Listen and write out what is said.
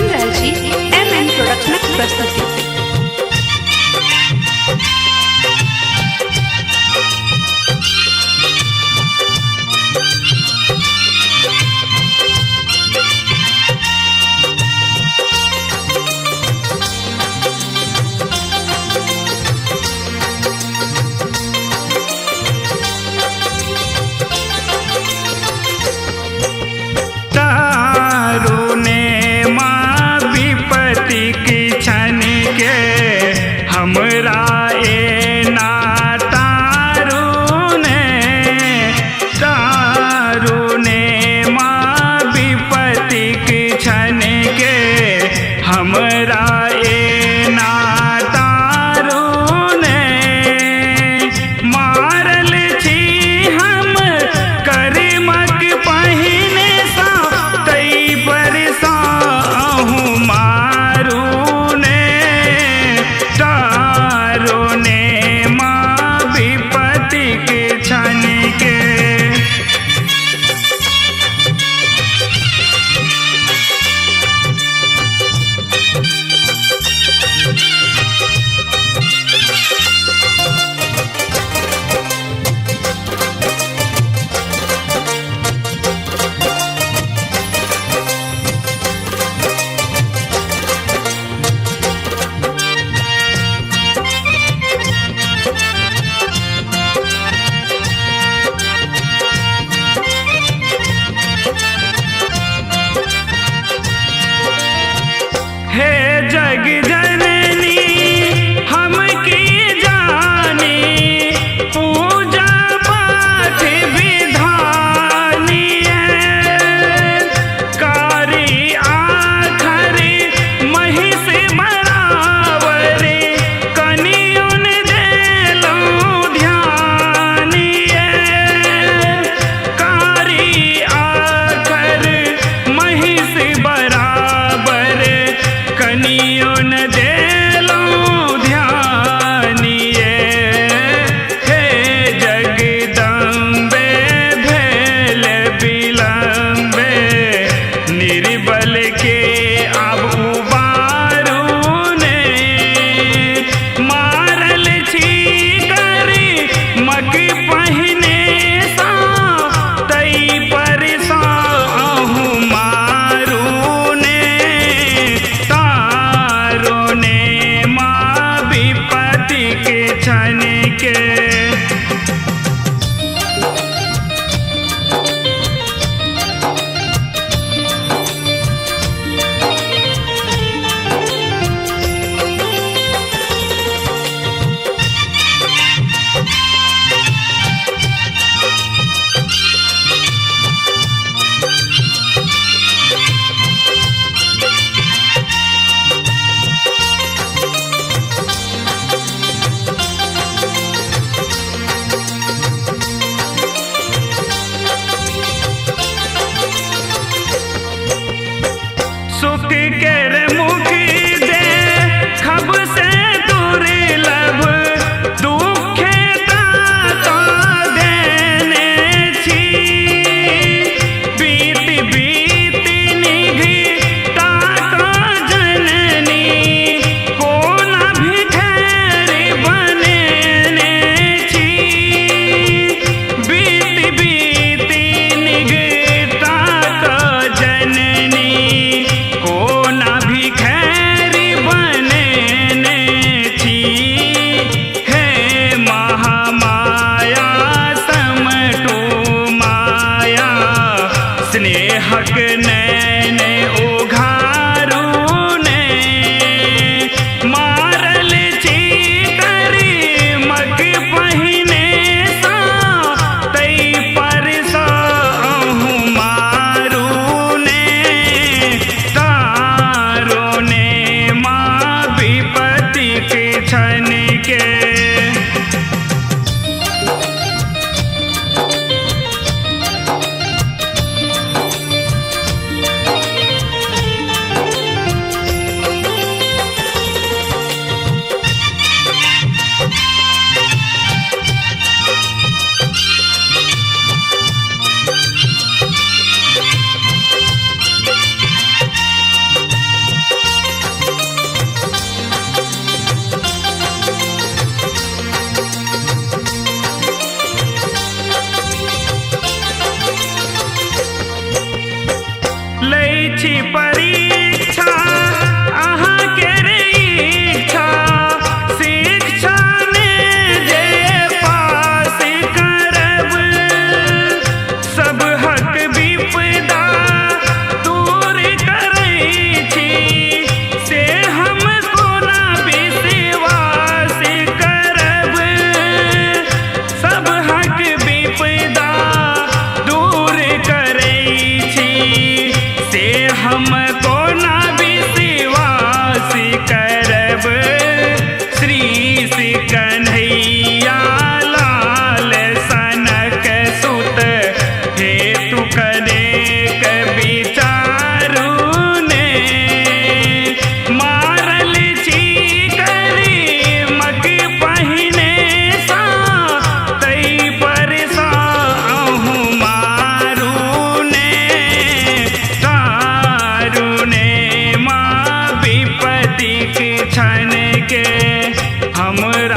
सुनि रहल छी एम एन प्रोडक्शनक प्रस्तुति। तारुने माँ विपत्ति के क्षण के हमरा एना तारुने, तारुने माँ विपत्ति के क्षण के हमरा एना तारुने। मारल छी हम करिमक पहिने सा तै पर सा अहूँ मारूने, तारुने माँ विपत्ति के क्षण के। हे जग जननी हम की जानी, पूजा पाठ विधानी है। कारी आखरी महिष बराबरी, कनियुन देलहुँ ध्यानी है। कारी आखर महिष बराबर, कनियुन देलहुँ ध्यानिए। हे जगदम्बे भेल विलम्बे, निर्बल के आब उबारू ने। मारल छी करी मक पहिने सा तै पर सा अहूँ मारूने, तारुने माँ विपत्ति के क्षण के। सुख केर मुख दे खब से दुर्लभ, दुखे ता देने छी। बीत बीत निघि ताका जननी, कोना भिखारी बनेने छी। बीत बीत निघि ताका जननी, कोना भिखारी बनेने छी। हे महामाया समटू माया, स्नेहक नैन उघारू ने। मारल छी करीमक पहिने सा तै पर सा अहूँ मारूने, तारुने माँ विपत्ति के क्षण के। छी परीक्षा अहाँ के रे इच्छा, शिक्षा ने जे पास करब, सब हक विपदा दूर करै छी, से हम कोना विश्वास करब, सब हक विपदा दूर करै छी, से हम कोना विश्वास करब। श्री श्री कन्हैया लाल सनक सुत हेतु कनेक विचारू ने, मारल छी करीमक पहिने सा, तै पर सा अहूँ मारू ने, तारू ने माँ विपत्तिक क्षण के हमरो।